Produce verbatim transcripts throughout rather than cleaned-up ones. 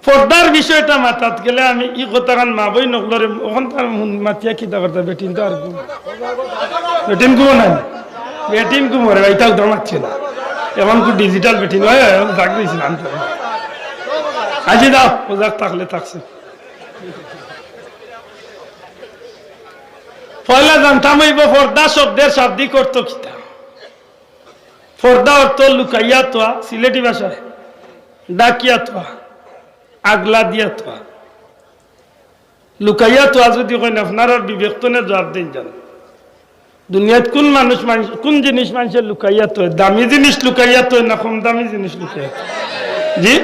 পর্দার বিষয়টা মাতাত গেলে আমি ই কথাখান মা বইন অকলরে অখন তার মাতিয়া কিতা করতা, বেটিন তো আর ঘুম। বেটিন ঘুমো নাই, বেটিন ঘুমো রে ভাই, তাও তো মাতছে না। এখন তো ডিজিটাল বেটিন হয়, এখন জাগ দিয়েছিলাম তো। আজি দাও, ও যাক থাকলে থাকছে। পয়লা জানতাম অইব পর্দা শব্দের শাব্দিক অর্থ কিতা। পর্দা অর্থ লুকাইয়া থোয়া, সিলেটি ভাষায় ডাকিয়া থোয়া, আগলা দিয়া থোয়া। লুকাইয়া থোয়া যদি কইন, আপনারার বিবেকতনে জবাব দেইন জানো। দুনিয়াত কোন মানুষ, মানুষ, কোন জিনিস মানষে লুকাইয়া থয়? দামি জিনিস লুকাইয়া থয় না কম দামি জিনিস লুকাইয়া থয়? জি,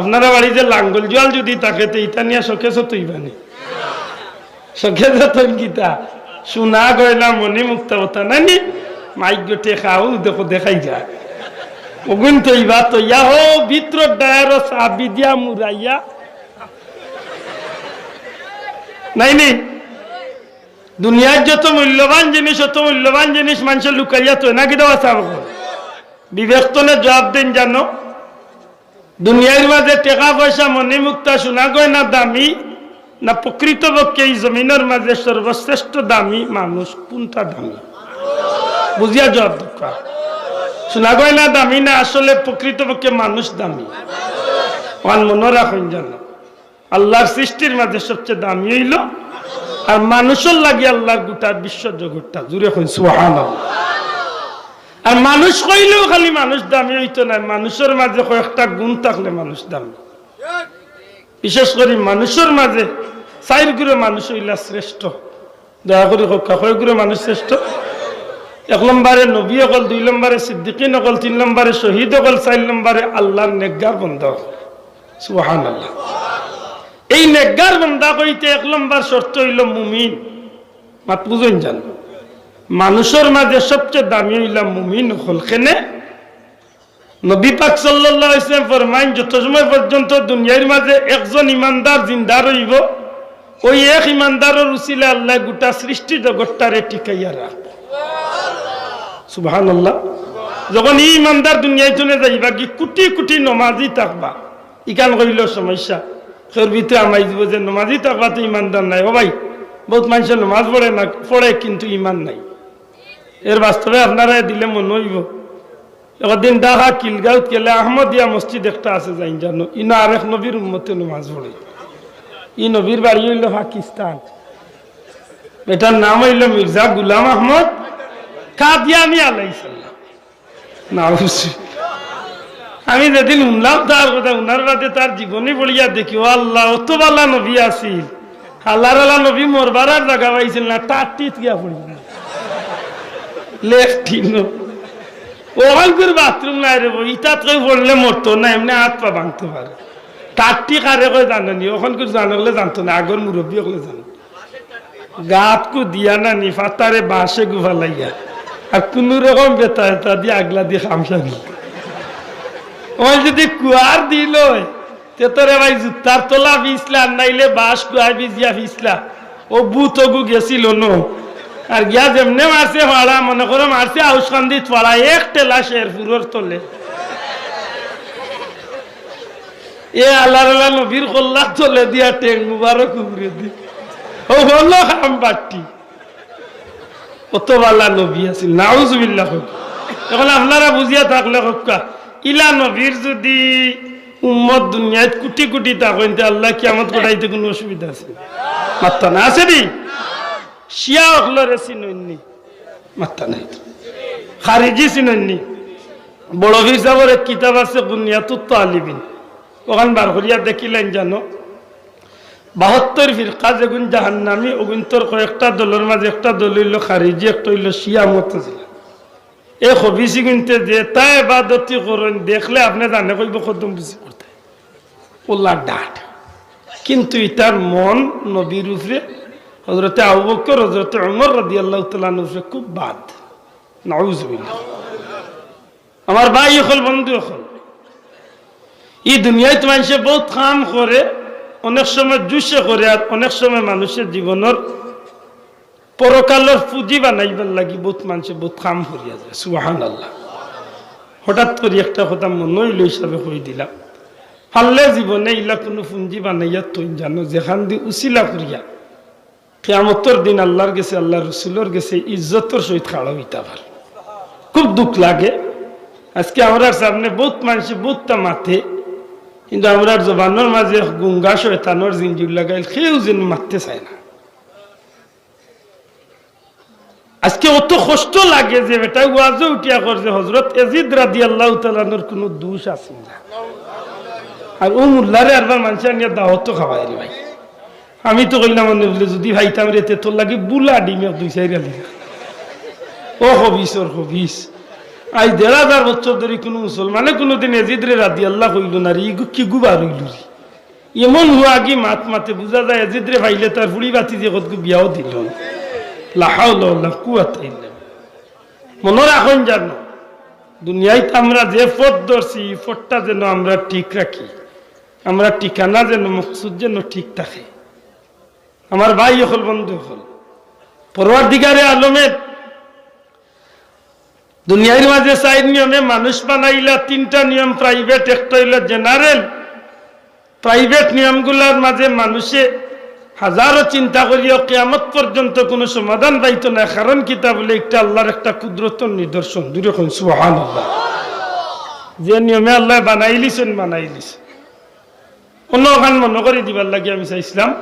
আপনারা বাড়ি যে লাঙ্গল জুয়াল যদি থাকে, তে ইতা নিয়া শোকেসও থইবানি। শোকেসও থইন কিতা? সোনা গয়না মণি মুক্তা অতা নানি? মাইক গো টেকাও দেখো দেখাই যায়। অগুন থইবা তো ইয়া হো ভিতর ডায়ারো চাবি দিয়া মুড়াইয়া। নাই নি? দুনিয়ার যত মূল্যবান জিনিস, অত মূল্যবান জিনিস মানষে লুকাইয়া থয় না কিতা বা সাব? বিবেকতনে জবাব দেইন জানো। দুনিয়ার মাঝে টেকা পয়সা মণি মুক্তা সোনা গয়না দামি না, প্রকৃতপক্ষে ই জমিনর মাঝে সর্বশ্রেষ্ঠ দামি মানুষ কোনটা দামি? বুঝিয়া জবাব দেউক্কা। সোনা গয়না দামি না, আসলে প্রকৃতপক্ষে মানুষ দামি। অখান মনো রাখইন জানো। আল্লার সৃষ্টির মাঝে সবচে দামি অইলো, আর মানুষর লাগি আল্লার গোটা বিশ্ব জগৎটা। জুরে কইন সুবহানাল্লাহ। আর মানুষ কইলেও খালি মানুষ দামি অইতো নায়, মানুষর মাঝে কয়েকটা গুণ থাকলে মানুষ দামি। বিশেষ করি মানুষর মাঝে চাইর গুরু মানুষ অইলা শ্রেষ্ঠ। দয়া করি কউক্কা, কয় গুরু মানুষ শ্রেষ্ঠ? এক নম্বরে নবী অকল, দুই নম্বরে সিদ্দিকিন অকল, তিন নম্বরে শহীদ অকল, চাইর নম্বরে আল্লার নেককার বন্দা অকল। সুবহানাল্লাহ। এই নেককার বন্দা কইতে এক নম্বর শর্ত অইলো মুমিন। মাত বুঝইন জানো। মানুষর মাঝে সবচে দামি অইলা মুমিন অকল। কেনে? নবী পাক সাল্লাল্লাহু আলাইহি ওয়াসাল্লাম ফরমাইন, যত সময় পর্যন্ত দুনিয়ার মাঝে একজন ইমানদার জিন্দা রইবো, ওই এক ইমানদারর উসিলায় আল্লায় গোটা সৃষ্টি জগৎটারে টিকাইয়া রাখবো। সুবহানাল্লাহ। যখন ই ইমানদার দুনিয়া থনে যাইবা গি, কুটি কুটি নমাজি থাকবা, ইখান কইলো সমস্যা। কেউর ভিতরে হামাই দিবো যে নমাজি থাকবা তো ইমানদার নাই। ও ভাই, বউত মানষে নমাজ পড়ে না, পড়ে কিন্তু ইমান নাই। এর বাস্তবে আপনারারে দিলে মনো অইবো। একদিন ঢাকা খিলগাঁওত গেলে আহমদিয়া মসজিদ একটা আছে, যাইন জানো, ইনো আরেক নবীর উম্মতে নমাজ পড়ে। ই নবীর বাড়ি অইলো পাকিস্তান। এটার নাম অইলো মির্জা গুলাম আহমদ কাদিয়ানী আলাইহিস সালাম। না, অবশ্যই। আমি যেদিন হুনলাম তার কথা, হুনার বাদে তার জীবনী পড়িয়া দেখি, ও আল্লাহ, অত বালা নবী আছিল। হালার হালা নবী মরবার আর জাগা পাইছিল না, টাট্টিত গিয়া পড়িল। লেফটিনো। অখানকুর বাথরুম নাই রে বউ, ইতাত কেউ পড়লে মরতো না, এমনে আত পা ভাঙতো পারে। টাট্টি কারে কয় জানো নি? অখানকুর জানো অকলে জানতো না, আগর মুরব্বি অকলে জানো। গাত কুদিয়া না নি, ফাতারে বাঁশে গুফালাইয়া। আর কুনু রকম বেতা এতা দি আগলা দি খামসানি। অউ যদি কুয়ার দিল অয়, তে তো রে ভাই জুতার তলা ফিছলা, আর নাইলে বাঁশ কুয়ায় ভিজিয়া ফিছলা। অউ ভূত অগু গেছিল ন। আর গিয়া যেমনে মারছে ফাড়া, মনে করো মারছে আউশকান্দিত ফাড়া, এক ঠেলা শেরপুরর তলে। এ আল্লার আলা নবীর কল্লার তলে দিয়া ঠেং মুবারক উপরে দি। অউ অইলো খাম বাট্টি। অত বালা নবী আছিল, নাউজুবিল্লাহ কউক্কা। অখন আপনারা বুঝিয়া থাকলে কউক্কা, ইলা নবীর যদি উম্মত দুনিয়াত কুটি কুটি থাকইন, তে আল্লায় কিয়ামত ঘটাইতে কুনু অসুবিধা আছে? মাত্তা না আছে নি? শিয়া অকলরে চিনইন নি? মাত্তা নাই তো। খারিজি চিনইন নি? বড় পীর সাবর এক কিতাব আছে বুনিয়াতুত তালিবিন, অখান বার করিয়া দেখিলাইন জানো। বাহাত্তর ফিরকা যেগুন জাহান্নামী, অগুনতর কয়েকটা দলর মাঝে একটা দল অইলো খারিজি, একটা অইলো শিয়া মুতাজিলা। এ খবিসি গুনতে যেতা এবাদতি করইন, দেখলে আপনে জানে কইবো কদম বুঝি করতে। অউলা ডাট। কিন্তু ইতার মন নবীর উপরে, হযরতে আবু বকর, হযরতে ওমর রাদিয়াল্লাহু তাআলা আনহুর উপরে খুব বাদ। নাউজুবিল্লাহ। আমার ভাই অকল, বন্ধু অকল, ই দুনিয়াত মানষে বউত কাম করে, অনেক সময় জুশে করে, আর অনেক সময় মানুষর জীবনর পরকালর পুঁজি বানাইবার লাগি বউত মানষে বউত কাম করিয়া যায়। সুবহানাল্লাহ। হঠাৎ করি একটা কথা মনো অইলো হিসাবে কই দিলাম। পারলে জীবনে ইলা কুনু পুঞ্জি বানাইয়া থইন জানো, যেখান দি উছিলা করিয়া কিয়ামতর দিন আল্লার গেছে, আল্লার রসুলর গেছে ইজ্জতর সহিত খাড়া অইতা পারো। খুব দুখ লাগে, আজকে আমরার সামনে বউত মানষে বউততা মাতে, কিন্তু আমরার জবানর মাঝে গুঙ্গা শয়তানর জিঞ্জির লাগাইল, কেউ যেন মাততে চায় না। আজকে অত কষ্ট লাগে যে বেটায় ওয়াজো উঠিয়া কর যে হজরত এজিদ রাদিয়াল্লাহু তাআলা আনহুর কুনু দুষ আছে না। আর অউ মুল্লারে আরবার মানষে আনিয়া দাওয়াতো খাওয়ায় রে ভাই। আমি তো কইলাম, মনে বুলে যুদি পাইতাম রে, তে তোর লাগি বুলা ডিম এক দুই চাইর আলি। ও খবিস, ওর খবিস। আইজ দেড় হাজার বছর ধরি কুনু মুসলমানে কুনুদিন এজিদরে রাদিয়াল্লাহ কইলো না রে, ইগু কিগু বার অইলো রে? এমন হুয়াগি মাত মাতে, বুঝা যায় এজিদরে পাইলে তার ফুড়ি বাতি যে কতগু বিয়াও দিল। লা হাওলা ওয়ালা কুওয়াতা ইল্লা বিল্লাহ। মনো রাখইন জানো, দুনিয়াইত আমরা যে পথ ধরছি, ই পথটা যেন আমরা ঠিক রাখি, আমরার ঠিকানা যেন, মকসুদ যেন ঠিক থাকে। আমার ভাই অকল, বন্ধু অকল, পরওয়ারদিগারে আলমে দুনিয়ার মাঝে চাইর নিয়মে মানুষ বানাইলা, তিনটা নিয়ম private, একটা অইলো general। Private নিয়মগুলার মাঝে মানষে হাজারো চিন্তা করিয়াও কিয়ামত পর্যন্ত কুনু সমাধান পাইতো নায়, কারণ কিতা বুলে, একটা আল্লার একটা কুদরতর নিদর্শন। জুরে কইন সুবহানাল্লাহ। যে নিয়মে আল্লায় বানাইলিছইন, বানাইলিছইন। অন্য অখান মনো করি দিবার লাগি আমি চাইছলাম।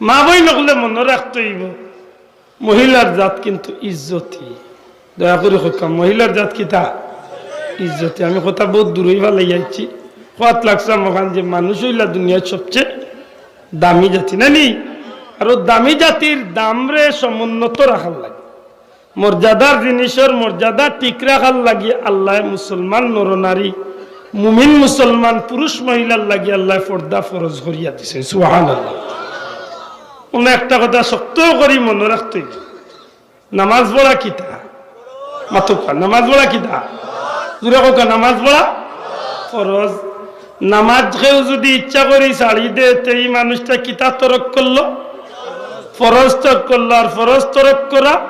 মা-বইন অকলে মনো রাখতে অইবো, মহিলার জাত কিন্তু ইজ্জতি। দয়া করি কউক্কা, মহিলার জাত কিতা? ইজ্জতি। আমি কথা বউত দূরই ফালাই আইছি। কওয়াত লাগছলাম অখান যে মানুষ অইলা দুনিয়ার সবচে দামি জাতি, না নি? আর অউ দামি জাতির দামরে সমুন্নত রাখার লাগি, মর্যাদার জিনিসর মর্যাদা ঠিক রাখার লাগি আল্লায় মুসলমান নরনারী, মুমিন মুসলমান পুরুষ মহিলার লাগি আল্লায় পর্দা ফরজ করিয়া দিছে। সুবহানাল্লাহ। অন্য একটা কথা শক্ত করি মনো রাখতে অইবো, নামাজ পড়া কিতা? মাতউক্কা, নামাজ পড়া কিতা? জুরে কউক্কা, নামাজ পড়া ফরজ। নামাজ কেউ যুদি ইচ্ছা করি ছাড়ি দে, তে ই মানুষটা কিতা তরক করলো? ফরজ তরক করলো। আর ফরজ তরক করা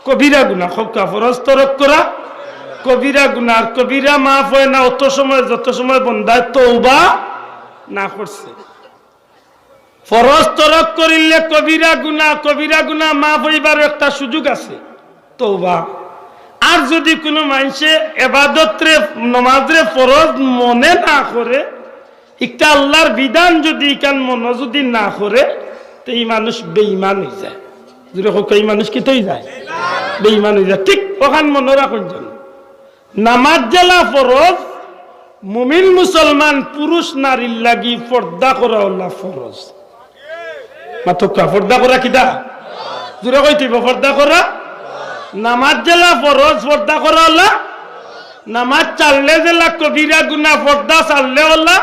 কবিরা গুনা। কউক্কা, ফরজ তরক করা কবিরা গুনা। আর কবিরা মাফ অয় না অত সময়, যত সময় বন্দায় তওবা না করছে। ফরজ তরক করিলে কবিরা গুনা, কবিরা গুনা মাফ অইবার একটা সুযোগ আছে, তওবা। আর যুদি কুনু মানষে এবাদতরে, নমাজরে ফরজ মনে না করে, একটা আল্লার বিধান যুদি ইখান মনো যুদি না করে, তে ই মানুষ বেঈমান অইযায়। জুরে কউক্কা, ই মানুষ কিতা অইযায়? বেঈমান অইযায়। ঠিক অখান মনো রাখইন যেন। নামাজ যেলা ফরজ, মুমিন মুসলমান পুরুষ নারীর লাগি পর্দা করা অলা ফরজ। মাতউক্কা, পর্দা করা কিতা? জুরে কইতে অইবো, পর্দা করা। নামাজ যেলা ফরজ, পর্দা করা অলা। নামাজ ছাড়লে যেলা কবিরা গুনা, পর্দা ছাড়লে অলা।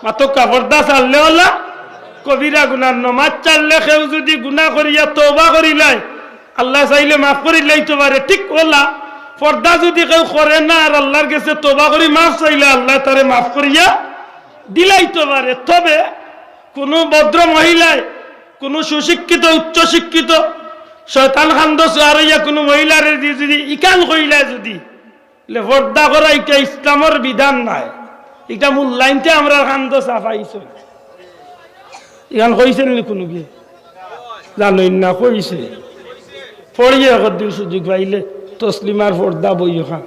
মাতউক্কা, পর্দা ছাড়লে অলা কবিরা গুনা। নামাজ ছাড়লে কেউ যুদি গুনা করিয়া তওবা করিলায়, আল্লায় চাইলে মাফ করিলাইতো পারে, ঠিক অলা। পর্দা যুদি কেউ করে না আর আল্লার গেছে তওবা করি মাফ চাইলে, আল্লায় তারে মাফ করিয়া দিলাইতো পারে। তবে কুনু ভদ্র মহিলায়, কুনু সুশিক্ষিত, উচ্চ শিক্ষিত, শয়তান খান্দ সুয়ার অইয়া কুনু মহিলারে দি যুদি ইখান কইলায় যুদি, লে পর্দা করা ইটা ইসলামর বিধান নায়, ইটা মূল্যায়নতে আমরার খান্দ চাপাইছে। ইখান কইছে নি কুনুগিয়ে? জানইন না, কইছে। পড়িয়া একদিন সুযোগ পাইলে তসলিমার পর্দা বই অখান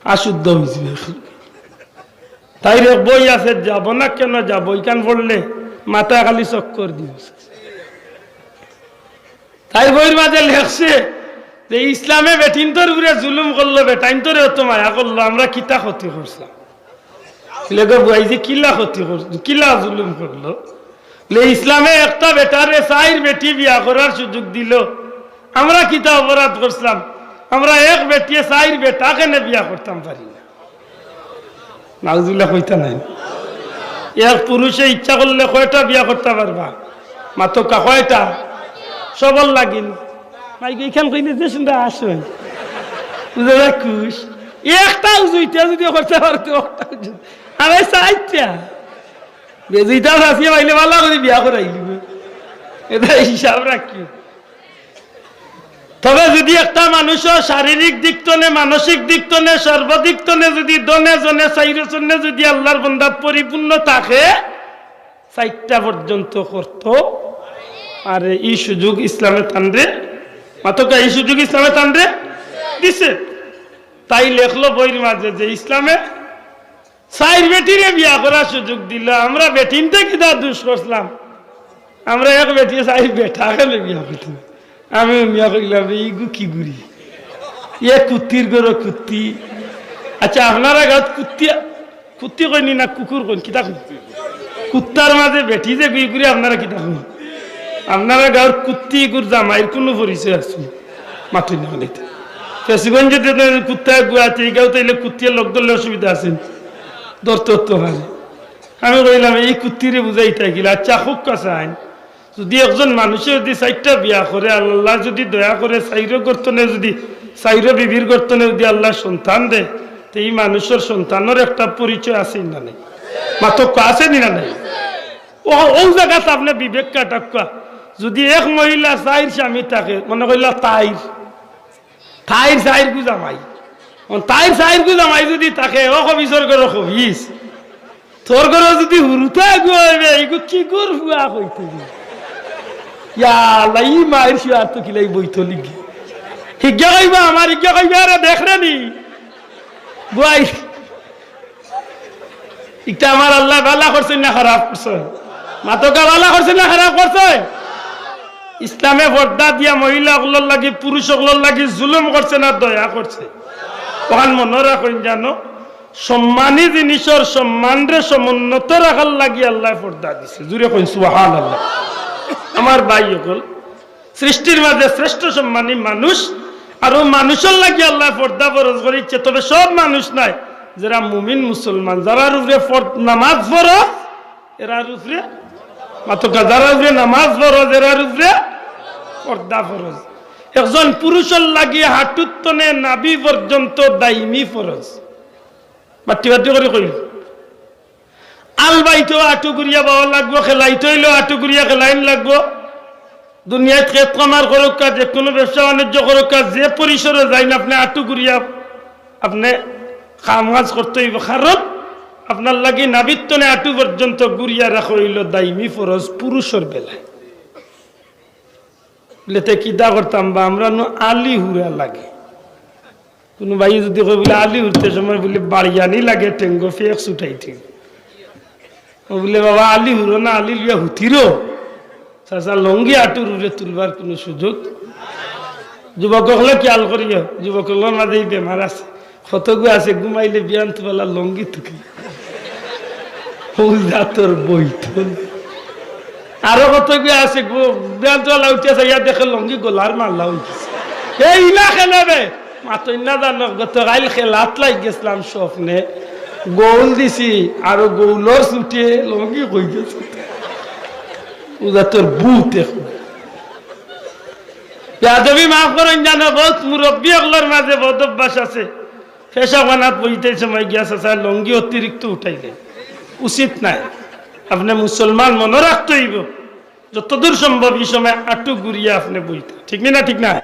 আশুদ্ধ অইযিবো। তাইর এক বই আছে, যাব না কেন যাব, ইখান পড়লে মাথায় খালি চক্কর দিবো। তাইর বইর মাঝে লেখছে যে ইসলামে বেটিন্তর উপরে জুলুম করলো, বেটাইন্তরে অত মায়া করলো, আমরা কিতা ক্ষতি করছলাম? লেখক বুয়াই যে কিলা ক্ষতি কর-, কিলা জুলুম করলো? লে ইসলামে একটা বেটারে চাইর বেটি বিয়া করার সুযোগ দিলো, আমরা কিতা অপরাধ করছলাম? আমরা এক বেটিয়ে চাইর বেটা কেনে বিয়া করতাম পারি না? নাউজুবিল্লাহ কইতা নায়। এক পুরুষে ইচ্ছা করলে কয়টা বিয়া করতা পারবা? মাতউক্কা, কয়টা? সবর লাগিন। মাইগো, ইখান কইলে যে শুনরা আসইন। বুঝা যায় খুশ। একটা উজুইতা যুদি করতা পারো তে একটা উজু। আর এই চাইরটা। বেজুইতা ফাঁসিয়ে পাইলে ভালা করি বিয়া করাইলিবো। ইটা হিসাব রাখিও। তবে যুদি একটা মানুষও শারীরিক দিক তনে, মানসিক দিক তনে, সর্বদিক তনে যুদি ধনে জনে চাইরো চরনে যুদি আল্লার বন্দা পরিপূর্ণ থাকে, চাইরটা পর্যন্ত করতো পারে। ই সুযোগ ইসলামে তানরে, মাতকা, ই সুযোগ ইসলামে তানরে দিছে। তাই লেখলো বইর মাঝে যে ইসলামে চাইর বেটিরে বিয়া করার সুযোগ দিল। আমরা বেটিন্তে কিতা দুষ করছলাম? আমরা এক বেটি চাইর বেটারে বিয়া করছি। আমি মিয়া কইলাম, "ইগু কি গুড়ি? এ কুত্তির ঘরো কুত্তি।" আচ্ছা, আপনারা গাঁওত কুত্তি, কুত্তি কইন নি না কুকুর কইন? কিতা কইন? কুত্তার মাঝে বেটি যে গুই গুড়ি, আপনারা কিতা কইন? আপনারা গাঁওর কুত্তি ইগুর জামাইর কুনু পরিচয় আছে? মাতইন না অনেক। ফেসিগঞ্জে যে কুত্তা গুয়াতে, এই গাঁওত আইলে কুত্তিয়ে লগ ধরলে অসুবিধা আছে নি? ধরতো তো পারে। আমি কইলাম, "ই কুত্তিরে বুঝাইতা কিলা?" আচ্ছা, খুব কাছে আইন। যুদি একজন মানুষে যুদি চাইরটা বিয়া করে, আল্লায় যুদি দয়া করে, চাইরো ঘর তনে যুদি, চাইরো বিবির ঘর তনে যুদি আল্লায় সন্তান দে, তে ই মানুষর সন্তানর একটা পরিচয় আছে নি না নাই? মাতকা, আছে নি না নাই? ও, অউ জাগাত আপনে বিবেক খাটাউক্কা। যুদি এক মহিলা চাইর স্বামী থাকে, মনে কইলা তাইর, তাইর চাইরগু জামাই। অন তাইর চাইরগু জামাই যুদি থাকে, ও খবিছর ঘরো খবিছ। তোর ঘরো যুদি হুরুতা এগু অইবে, ইগু কিগুর ফুয়া কইতে? ইয়া আল্লাহ, ই মাইর শিয়ার তো কিলাই বইতো লিগি। হিগিয়া কইবা, আমার হিগিয়া কইবা, "আরে দেখরে নি। বুয়াই।" ইটা আমার আল্লায় ভালা করছইন না খারাপ করছইন? মাতকা, ভালা করছইন না খারাপ করছইন? ইসলামে পর্দা দিয়া মহিলা অকলর লাগি, পুরুষ অকলর লাগি জুলুম করছে না দয়া করছে? অখান মনো রাখইন জানো, সম্মানী জিনিসর সম্মানরে সমুন্নত রাখার লাগি আল্লায় পর্দা দিছে। জুরে কইন সুবহানাল্লাহ। আমার ভাই অকল, সৃষ্টির মাঝে শ্রেষ্ঠ সম্মানী মানুষ, আর অউ মানুষর লাগি আল্লায় পর্দা ফরজ করিছে। তবে সব মানুষ নায়, যেরা মুমিন মুসলমান, যারার উপরে ফর-, নামাজ ফরজ, এরার উপরে, মাতকা, যারার উপরে নামাজ ফরজ, এরার উপরে পর্দা ফরজ। একজন পুরুষর লাগি হাঁটুর তনে নাভি পর্যন্ত দাইমি ফরজ। বাট্টি বাট্টি করি কইল। আল বাইতেও আটু ঘুরিয়া বাওয়া লাগবো, খেলাইতে অইলেও আটু ঘুরিয়া খেলাইন লাগবো। দুনিয়াত খেত খামার করউক্কা, যেকুনু ব্যবসা বাণিজ্য করউক্কা, যে পরিসরো যাইন আপনে আটু ঘুরিয়া আপনে কাম কাজ করতে অইবো, কারণ আপনার লাগি নাভির তনে আটু পর্যন্ত ঘুরিয়া রাখা অইলো দাইমি ফরজ পুরুষর বেলায়। বুলে, "তে কিতা করতাম বা, আমরা নু আলি হুরা লাগে।" কুনু ভাইয়ে যুদি কয় বুলে, "আলি হুরতে সময় বুলে বাড়িয়ানি লাগে, টেঙ্গো ফেক ছুটাই টেঙ্গো।" ও বুলে, "বাবা, আলি হুরো না, আলি লইয়া হুতিরো।" চাচা, লঙ্গি আটুর উপরে তুলবার কুনু সুযোগ? যুবক অকলে খিয়াল করিও, যুবক অকলর মাঝে ই বেমার আছে। কতগু আছে ঘুমাইলে বিয়ান্ত বেলা লঙ্গি তুকে। অউ জাতর বইতল। আরো কতগু আছে গু-, বিয়ান্ত বেলা উঠিয়া চাইয়া দেখে লঙ্গি গলার মালা অইগেছে। এই ইলা খেলে বে। মাতইন না জানো, গতকাইল খেলাত লাগি গেছলাম স্বপ্নে। গোল দিছি, আরো গোলর ছুটে লঙ্গি কই গেছে। অউ জাতর ভূত এখন। বেয়াদবি মাফ করইন জানো, বউত মুরব্বি অকলর মাঝে বদ অভ্যাস আছে। পেশাবখানাত বইতে সময় গিয়া চাচায় লঙ্গি অতিরিক্ত উঠাইলে উচিত নায়। আপনে মুসলমান মনো রাখতে অইবো, যতদূর সম্ভব ই সময় আটু ঘুরিয়া আপনে বইতা, ঠিক নি না? ঠিক না?